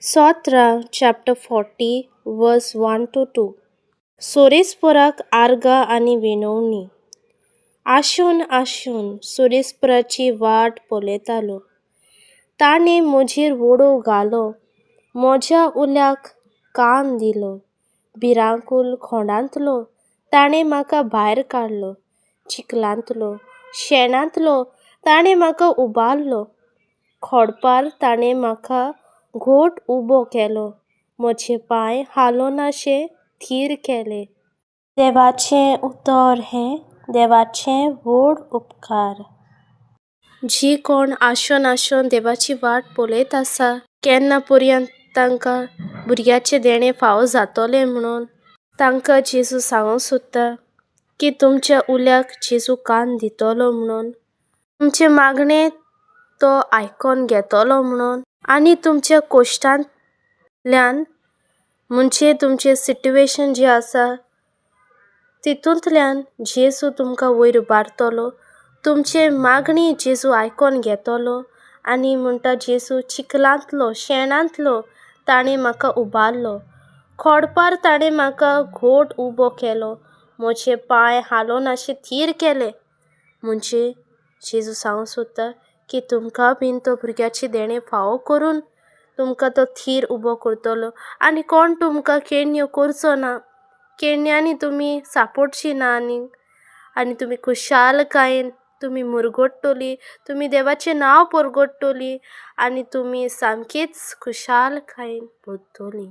सोत्रा chapter 40 verse 1 to 2. सोरेस्पोराक आर्गां आनी विनवणी. आशून आशून सोरेस्पराची वाट पळयतालो. ताणें म्हजेर वडोव घालो, म्हज्या उल्याक कान दिलो. भिरांकूल खोंडांतलो ताणें म्हाका भायर काडलो, चिखलांतलो शेणांतलो ताणें म्हाका उबारलो. खोडपार ताणें म्हाका घोट उबो केलो, म्हजे पांय हालोनाशे थीर केले. देवाचें उतर हें देवाचें व्हड उपकार. जी कोण आशोन आशोन देवाची वाट पळयत आसा, केन्ना पर्यंत तांकां भुरग्याचें देणें फावो जातोलें म्हणून, तांकां जेजू सांगूंक सोदता की तुमच्या उल्याक जेजू कान दितलो म्हणून, तुमचें मागणें तो आयकोन घेतलो म्हणून, आनी तुमच्या कोश्टांतल्यान म्हणजे तुमचें सिट्युएशन जें आसा तितूंतल्यान जेजू तुमकां वयर उबारतलो, तुमचे मागणी जेजू आयकोन घेतलो. आनी म्हणटा जेजू चिखलांतलो शेणांतलो ताणें म्हाका उबारलो, खोडपार ताणें म्हाका घोट उबो केलो, म्हजे पांय हालोनाशे थीर केले. म्हणजे जेजू सांगूंक सोदता की तुमकां बीन तो भुरग्याचें देणें फावो करून तुमकां तो थीर उबो करतलो, आनी कोण तुमकां केण्यो करचो ना, केण्यांनी तुमी सापोडची ना आनीक, आनी तुमी खुशालकायेन तुमी मुरगोट्टली, तुमी देवाचें नांव परगट्टली, आनी तुमी सामकीच खुशालकायेन उरतली.